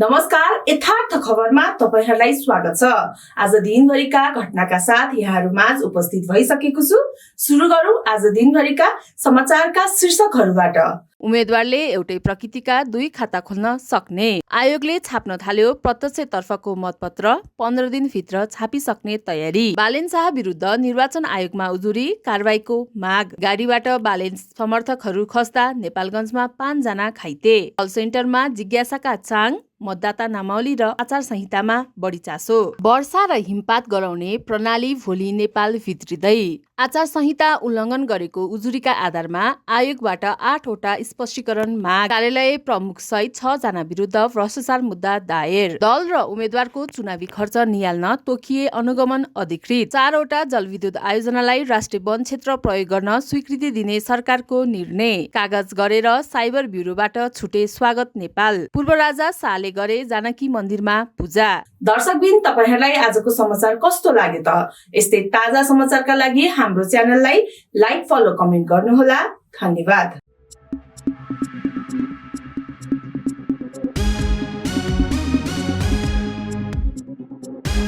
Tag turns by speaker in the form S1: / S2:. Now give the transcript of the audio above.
S1: नमस्कार, यथार्थ खबरमा तपाईहरुलाई स्वागत छ। आज दिनभरिका घटनाका साथ यहाँहरुमाझ उपस्थित भइसकेको छु। सुरु गरौं आज दिनभरिका समाचारका शीर्षकहरुबाट।
S2: उम्मेदवारले एउटै प्रकृतिका 2 खाता खोल्न सक्ने। आयोगले छाप्न थाल्यो प्रत्यक्षतर्फको मतपत्र, 15 दिनभित्र छापिसक्ने तयारी। बालेन शाह विरुद्ध निर्वाचन आयोगमा उजुरी, कारबाहीको माग। गाडीबाट बालेन समर्थकहरू खस्दा नेपालगञ्जमा 5 जना घाइते। कल सेन्टरमा जिज्ञासाका चाङ, मतदाता नामावली र आचार संहितामा बढी चासो। वर्षा र हिमपात गराउने प्रणाली भोलि नेपाल भित्रिँदै। आचार संहिता उल्लङ्घन गरेको उजुरीका आधारमा आयोगबाट 8 वटा स्पष्टीकरण माग। कार्यालय प्रमुख सहित 6 जना विरुद्ध भ्रष्टाचार मुद्दा दायर। दल र उम्मेद्वारको चुनावी खर्च निहाल्न तोकिए अनुगमन अधिकृत। 4 वटा जलविद्युत आयोजनालाई राष्ट्रिय वन क्षेत्र प्रयोग गर्न स्वीकृति दिने सरकारको निर्णय। कागज गरेर साइबर ब्युरोबाट छुटे स्वागत नेपाल। पूर्व राजा शाहले गरे जानकी मन्दिरमा पूजा।
S1: दर्शकबिन, तपाईहरुलाई आजको समाचार कस्तो लाग्यो त? यस्तै ताजा समाचारका लागि हाम्रो च्यानललाई लाइक, फलो, कमेन्ट गर्नुहोला। धन्यवाद।